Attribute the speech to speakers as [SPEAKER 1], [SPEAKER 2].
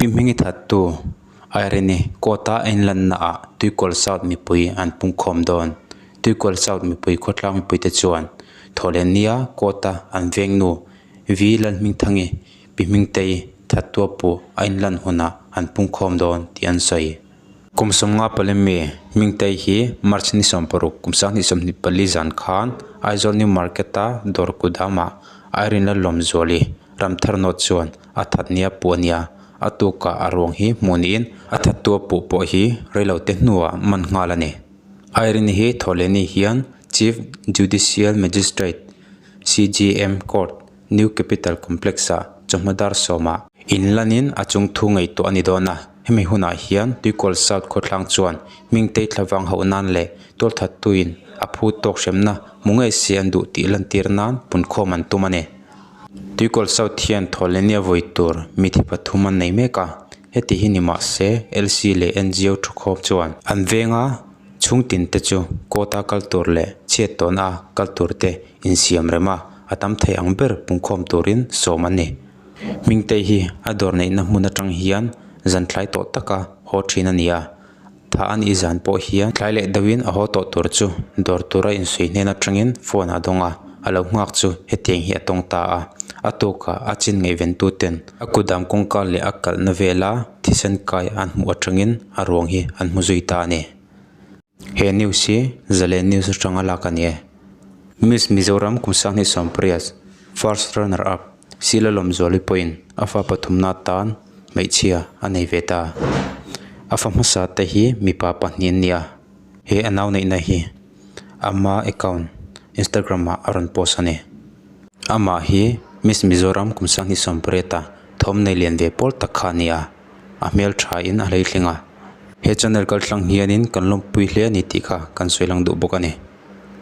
[SPEAKER 1] Pi Hmingi thattu Irene-i court-a a inlannaah Tuikual South mipui an pungkhawm dawn. Tuikual South mipui khawtlang mipuite chuan Thawhlehnia court-a an vengnu V Lalhmingthangi Pi Hmingtei thattua puh a inlan hunah an pungkhawm dawn tih an sawi. Kum sawmnga pali mi Hmingtei hi March ni 60 kum 2024 zan khan Aizawl New Market-a dawr kudamah Irene Lalawmzuali Ramthar North chuan a that nia puh a nia. A tukah a ruang hi hmuh niin a thattu a puh pawh hi reilote hnuah man nghal a ni. Irene hi Thawhlehni hian Chief Judicial Magistrate, CJM, Court, New Capital Complex-ah chawhma dar sawmah inlanin a chung thu ngaihtuah a ni dawn a. Hemi hunah hian Tuikawl South khawthlang chuan Hmingtei thlavang hauh nan leh tualthattuin a phu tawk hremna hmu ngei se an duh tih lantir nan punkhawm an tum a ni. Tuikawl South hian Thawhlehnia vawi tur mithi pathum an nei mek a, heti hi ni mah se LC leh NGO thukhawm chuan an venga chhungtin te chu court a kal tur leh chhiat tawn a kal tur te insiam rem a, a tam thei ang ber pungkhawm turin sawm a ni. Hmingtei hi a dawr neihna hmun atang hian zan thlai tawh taka haw thin a ni a, tha a nih zan pawh hian tlai leh deuhin a haw tawh tur chu dawr tura insuih hnen atangin phone a dawng a, a lo nghak chu hetiang hi a tawng ta a, a tukah a chin ngaihven tuten a kudam kawngka leh a kalhna vela thisen kai an hmuh atangin a ruang hi an hmu zui ta a ni. He news hi Zalen News atanga lak a ni e. Miss Mizoram kum 2020 first runner up Sila Lawmzuali pawhin a fa pathumna atan hmeichhia a nei ve ta. A fa hmasa te hi mipa pahnih an ni a, he a nau neihna hi ama account Instagram ah a rawn post a ni. Amah hi Miss Mizoram kum 2020 a thawm nei lian ve pawl tak kha a ni a, a hmel tha in a hleitling a. He channel kaltlang hianin kan lawmpui hle a ni tih kha kan sawi lang duh bawk a ni.